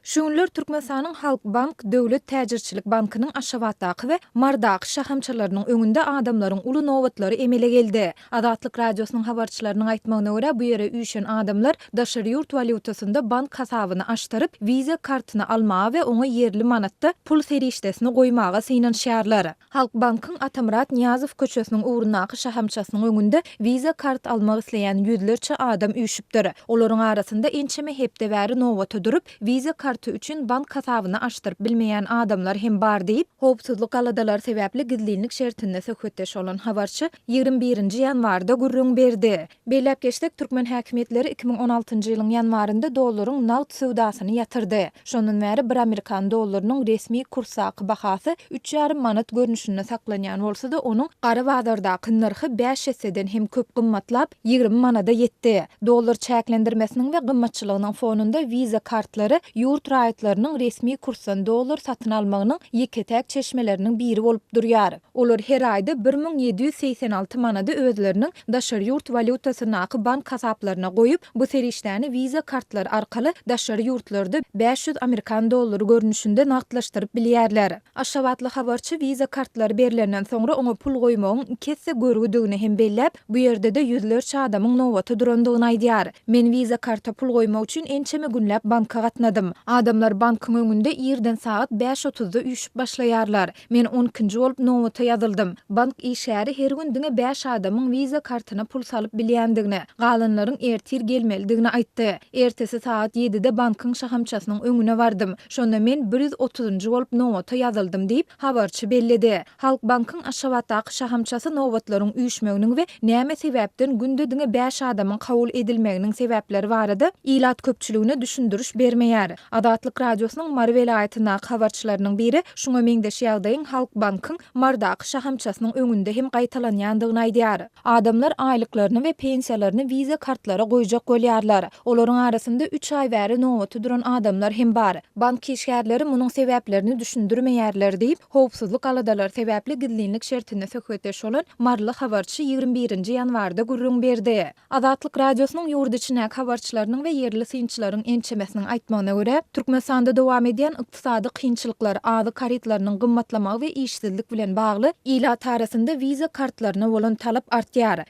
Şu günler Türkmenistanyň Halkbank döwlet täjirçilik bankynyň Aşgabatdaky we Marydaky şahamçalarynyň öňünde adamlaryň uly nobatlary emele geldi. Azatlyk Radiosynyň habarçylarynyň aýtmagyna görä, bu ýere üýşen adamlar daşary ýurt walýutasynda bank hasabyny açdyryp, Visa kartyny almaga we oňa ýerli manatda pul serişdesini goýmaga synanyşýarlar. Halkbankyň Atamyrat Nyýazow köçesiniň ugrundaky şahamçasynyň öňünde Visa kart almak isleýän ýüzlerçe adam üýşüpdir. Olaryň arasynda ençeme hepde bäri nobata durup, Visa karty üçin bank hasabyny açdyryp bilmeýän adamlar hem bar diýip, howpsuzlyk aladalary sebäpli gizlinlik şertinde söhbetdeş bolan habarçy 21 nji ýanwarda gürrüň berdi. Belläp geçsek, türkmen häkimiýetleri 2016-njy ýylyň ýanwarynda dollaryň nagt söwdasyny ýatyrdy. Şondan bäri bir amerikan dollarynyň resmi kursdaky bahasy üç ýarym manat görnüşinde saklanýan bolsa-da, onuň gara bazardaky nyrhy bäş esseden hem köp gymmatlap, 20 manada ýetdi. Dollar çäklendirmesiniň we gymmatçylygynyň fonunda Visa kartlary ýurt raýatlarynyň resmi kursdan dollar satyn almagynyň ýeke-täk çeşmeleriniň biri bolup durýar. Olar her aýda 1786 manady özleriniň daşary ýurt walýutasyndaky bank hasaplaryna goýup, bu serişdäni Visa kartlary arkaly daşary ýurtlarda 500 amerikan dollary görnüşinde nagtlaşdyryp bilýärler. Aşgabatly habarçy Visa kartlary berlenden soňra oňa pul goýmagyň iki esse görgüdigini hem belläp, bu ýerde-de ýüzlerçe adamyň nobata durandygyny aýdýar. Men Visa karta pul goýmak üçin ençeme günläp banka gatnadym. Adamlar bankyň öňünde irden sagat bäş otuzda üýşüp başlaýarlar. Men on ikinji bolup nobata ýazyldym. Bank işgäri her gün diňe bäş adamyň Visa kartyna pul salyp bilýändigini, galanlaryň ertir gelmelidigini aýtdy. Ertesi sagat ýedide bankyň şahamçasynyň öňüne bardym. Şonda men bir ýüz otuzynjy bolup nobata ýazyldym diýip, habarçy belledi. Halkbankyň Aşgabatdaky şahamçasy nobatlaryň üýşmeginiň we näme sebäpden günde diňe bäş adamyň kabul edilmeginiň sebäpleri barada ilat köpçüligine düşündiriş bermeýär. Azatlyk Radiosynyň Mary welaýatyndaky habarçylarynyň biri şuňa meňzeş ýagdaýyň Halkbankyň Marydaky şahamçasynyň öňünde hem gaýtalanýandygyny aýdýar. Adamlar aýlyklaryny we pensiýalaryny Visa kartlara goýjak bolýarlar. Olaryň arasynda üç aý bäri nobata duran adamlar hem bar. Bank işgärleri munuň sebäplerini düşündirmeýärler diýip, howpsuzlyk aladalary sebäpli gizlinlik şertinde söhbetdeş bolan maryly habarçy 21-nji ýanwarda gürrüň berdi. Azatlyk Radiosynyň ýurt içindäki habarçylarynyň we ýerli synçylaryň ençemesiniň aýtmagyna görä, Türkmenistanda dowam edýän ykdysady kynçylyklar, azyk harytlarynyň gymmatlamagy we işsizlik bilen bagly ilat arasynda wiza kartlaryna bolan talap artýar.